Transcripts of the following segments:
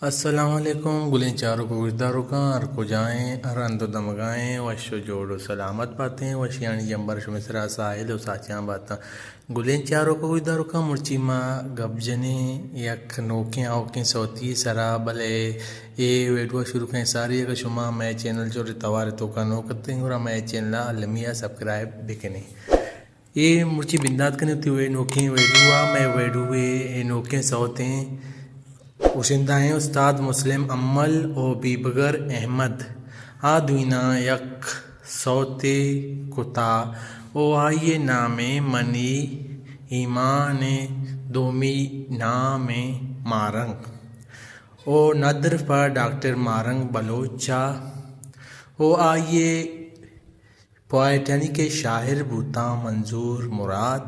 السلام علیکم گلیں چاروک و گوشداروکاں، ہر کجائیں، ہر ہند و دمگائیں، وش و جوڑ و سلامت باتیں، وشیانی جمبر شمے سرا ساہیل و ساچیاں باتاں۔ گلیں چاروک و گوشداروکاں، مرچی ما گپ جنیں یک نوکیں آؤکیں سوتی سرا، بلے اے ویڈیو شروع کئیں ساری اگر شما مئے چینل چور توار توکا نوک اتیں، گڑا مئے چینل المی سبسکرائب بکنیں۔ اے مرچی بندات کنیں وتی وے نوکیں ویڈیو ءَ، مئے ویڈیو ءِ اے نوکیں سوتیں گشندہ ایں استاد مسلم امل و بیبگر احمد۔ آ دوئیناں یک سوتے کتا و آئی ءِ نام ایں منی ایمان ءِ دومی نام ایں مارنگ و ندر پہ ڈاکٹر مارنگ بلوچ ءَ و آئی ءِ پوئٹانی کہ شاعر بوتاں منظور مراد۔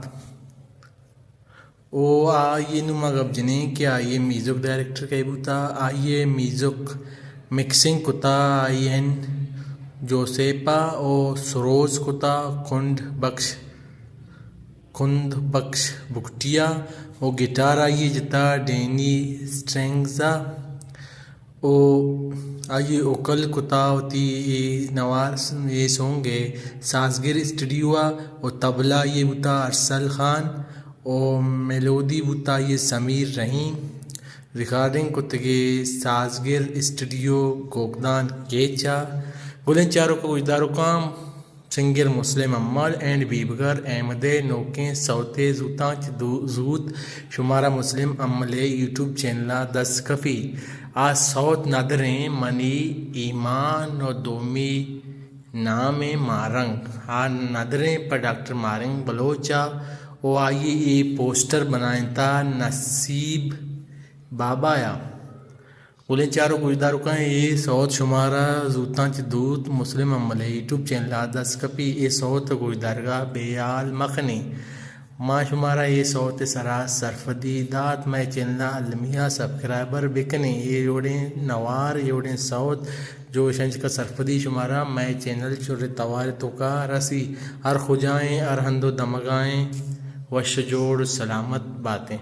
او آئی ءِ نوں ما گپ جنیں کہ آئی ءِ میوزک ڈائریکٹر کئے بوتا، آئی ءِ میوزک مکسنگ کتا آئی این جوسیپا او سروز کتا کنڈ بخش، کنڈ بخش بگٹیا او گٹار آئی ءِ جتا ڈینی اسٹرنگزا۔ او آئی ءِ اوکل کتا وتی اے نوار س-، اے سونگ ءِ سازگر اسٹوڈیو ءَ او طبلہ آئی ءِ بوتا ارسل خان او میلودی بوتا آئی ءِ سمیر رحیم۔ ریکارڈنگ کتگے سازگر اسٹوڈیو کوکدان کیچ ءَ۔ گلیں چاروک و گوشداروکاں، سنگر مسلم امل اینڈ بیبگر احمد ءِ نوکیں سوتے زوتاں چہ دو-، زوت شمارا مسلم امل ءِ یوٹیوب چینل ءَ دست کپی۔ آ سوت ندریں منی ایمان و دومی نام ایں مارنگ۔ آ ندریں پہ ڈاکٹر مارنگ بلوچ ءَ و آئی ءِ اے پوسٹر بنائینتا نصیب بابا ءَ۔ گلیں چاروک و گوشداروکاں، اے سوت شمارا زوتاں چہ دوت مسلم امل ءِ یوٹیوب چینل ءَ دست کپی۔ اے سوت ءِ گوشدارگ ءَ بے ہیال مکنیں۔ ما شمارا اے سوت ءِ سرا سرپدی دات۔ مئے چینل ءَ المی ءَ سبسکرائبر بکنیں۔ اے جوڑیں نوار، اے جوڑیں سوت جو شنجکا سرپدی شمارا مئے چینل چر توار توکا رسی۔ ہر کجائیں، ہر ہند و دمگائیں، وش جوڑ سلامت باتیں۔